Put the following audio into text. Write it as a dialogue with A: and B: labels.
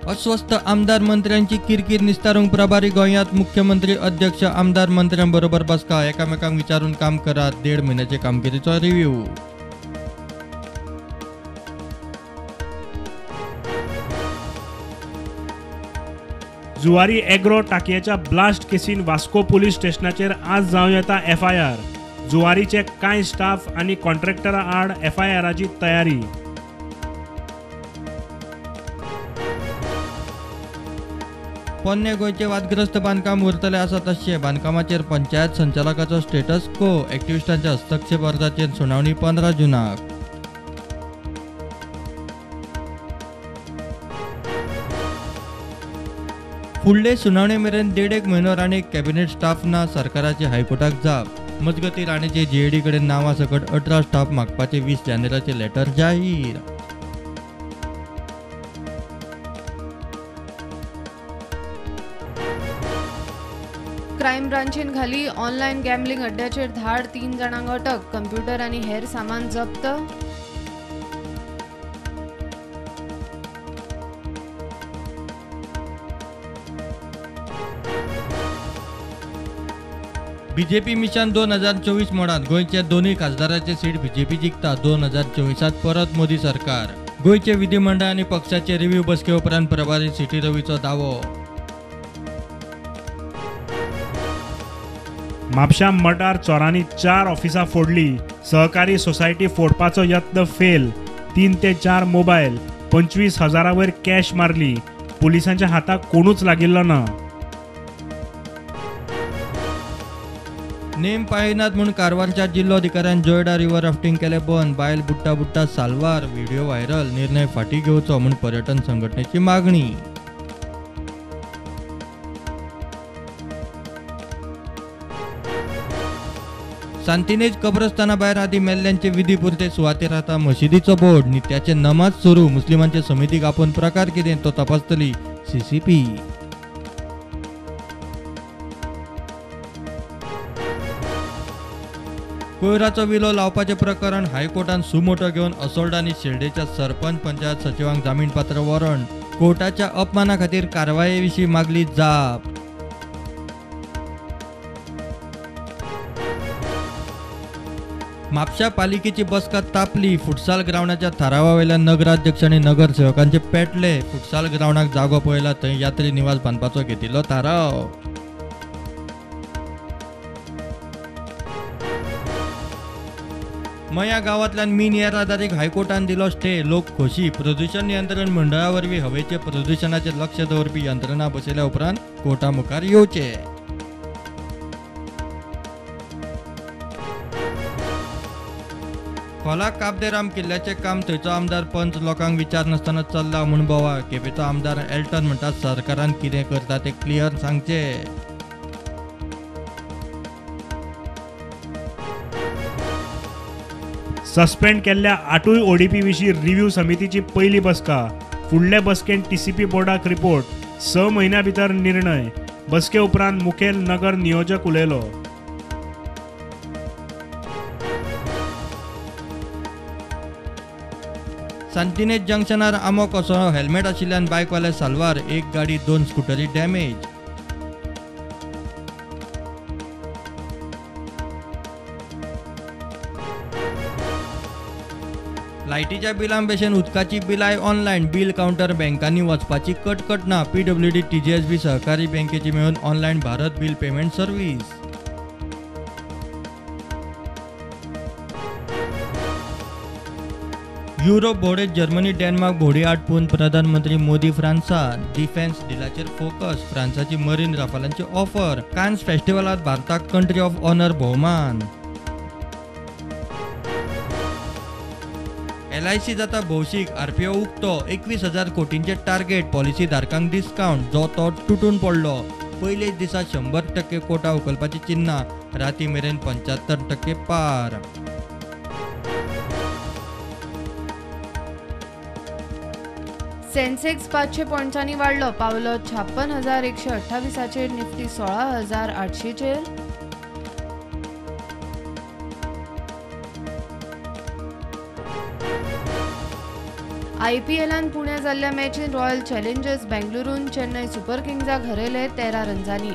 A: अस्वस्थ आमदार मंत्र्यांची किरकिर निस्तारूंक प्रभारी गोंयांत मुख्यमंत्री अध्यक्ष आमदार मंत्र्यांबरोबर बसका. एकामेकांक विचारून काम करात. 1.5 म्हयन्याचे कामगिरीचो रिव्ह्यू.
B: जुवारी एग्रो टाकयेच्या ब्लास्ट केसीन वास्को पुलीस स्टेशनाचेर आज जावं येता एफआयआर. जुवारीचे कांय स्टाफ आनी कॉन्ट्रॅक्टरा आड एफआयआराची तयारी.
A: पोन्ने गोंयचे वादग्रस्त बांदकाम उरतले आसा तशें. बांदकामाचेर पंचायत संचालकाचो स्टेटस को. एक्टिविस्टांच्या हस्तक्षेप अर्जाचेर सुनावणी 15 जूनाक. फुडले सुनावणे मेरेन 1.5 म्हयनो राणेक कॅबिनेट स्टाफ ना. सरकाराची हायकोर्टाक जाप. मजगतीं राणेचे जीएडी कडेन नांवां सकट 18 स्टाफ मागपाचे 20 जानेराचे लेटर जाहीर.
C: क्रायम ब्रांचीन घाली ऑनलायन गॅम्बलिंग अड्ड्याचेर धाड. 3 जाणांक अटक. कंप्युटर आनी हेर सामान जप्त.
A: बीजेपी मिशन 2024 मोडात गोंयच्या दोनूय खासदाराचे सीट बीजेपी जिखता. 2024 परत मोदी सरकार. गोंयचे विधिमंडळ आनी पक्षाचे रिव्ह्यू बसके उपरांत प्रभारी सिटी रवीचो दावो.
B: म्हापशा मठार चोरांनी 4 ऑफिसां फोडली. सहकारी सोसायटी फोडपाचो यत्न फेल. 3 ते 4 मोबायल, 25,000 वयर कॅश मारली. पुलिसांच्या हाताक कोणूच लागिल्लो ना.
A: नेम पाळिनात म्हूण कारवारच्या जिल्लोधिकाऱ्यान जोयडा रिव्हर राफ्टिंग केले बंद. बायल बुट्टा बुट्टा साल्वार. Video viral. निर्णय फाटीं घेवचो म्हूण पर्यटन संघटनेची मागणी. सांतिनेज कब्रस्ताना भायर आदी मेल्ल्यांचे विधी पुरते सुवातेर आता मशिदीचो बोर्ड. नित्याचे नमाज सुरू. मुस्लिमांचे समितीक आपोवन प्रकार कितें तो तपासतली सीसीपी. कोयराचो विलो लावपाचें प्रकरण हायकोर्टान सुमोटो घेवन असोल्डा आनी शेल्डेच्या सरपंच पंचायत सचिवांक जामीनपात्र वॉरंट. कोर्टाच्या अपमाना खातीर कारवाये विशीं मागली जाप. म्हापशा पालिकेची बसका तापली. फुटसाल ग्रावंडाच्या थारावावेल्या नगराध्यक्ष आनी नगरसेवकांचे पेटले. फुटसाल ग्रावंडाक जागो पळयला थंय यात्री निवास बांदपाचो घेतिल्लो थाराव. मया गांवांतल्यान मीन येरादारीक हायकोर्टान दिलो स्टे. लोक खोशी. प्रदूषण नियंत्रण मंडळा वरवीं हवेचे प्रदूषणाचेर लक्ष दवरपी यंत्रणा बसयल्या उपरांत कोर्टा मुखार येवचे. खोला काबदेराम किल्ल्याचें काम थंयचो आमदार पंच लोकांक विचार नासतना चल्ला म्हूण बोवाळ. केपेंचो आमदार एल्टन म्हणटा सरकारान कितें करता तें क्लियर सांगचें.
B: सस्पेंड केल्ल्या 8 ओडीपी विशीं रिव्ह्यू समितीची पयली बसका. फुडले बसकेन टीसीपी बोर्डाक रिपोर्ट. 6 म्हयन्या भितर निर्णय. बसके उपरांत मुखेल नगर नियोजक उलयलो.
A: सांतिनेज जंक्शनार आमो कोसळ्ळो. हेल्मेट आशिल्ल्यान बायकवाले साल्वार. 1 गाडी 2 स्कुटरी डॅमेज. लायटीच्या बिलां भशेन उदकाची बिलाय ऑनलायन. बिल कावंटर बँकांनी वचपाची कटकट ना. पीडब्ल्यूडी टीजीएसबी सहकारी बँकेची मेळून online Bharat bill payment service. Europe भोवडेत Germany Denmark भोवडी आटपून प्रधानमंत्री मोदी फ्रांसात. डिफेन्स डिलाचेर फोकस. फ्रांसाची मरीन राफालांची ऑफर. कान्स फेस्टिवलात भारताक कंट्री ऑफ ऑनर भोवमान. एलआयसी जाता भौशीक. आरपीओ उक्तो. 21,000 कोटींचे टार्गेट. पॉलिसी धारकांक डिस्कावंट. जो तो तुटून पडलो. पयलेच दिसा 100% कोटा उखलपाची चिन्हां. राती मेरेन 75% पार.
C: सेन्सेक्स 500 पॉयंट्सांनी वाडलो. पावलो 56,128चेर. निफ्टी 16,800चेर. आयपीएलान पुण्या जाल्ल्या मॅचीन रॉयल चॅलेंजर्स बेंगळुरून चेन्नय सुपर किंग्जाक हरयले 13 रन्सांनी.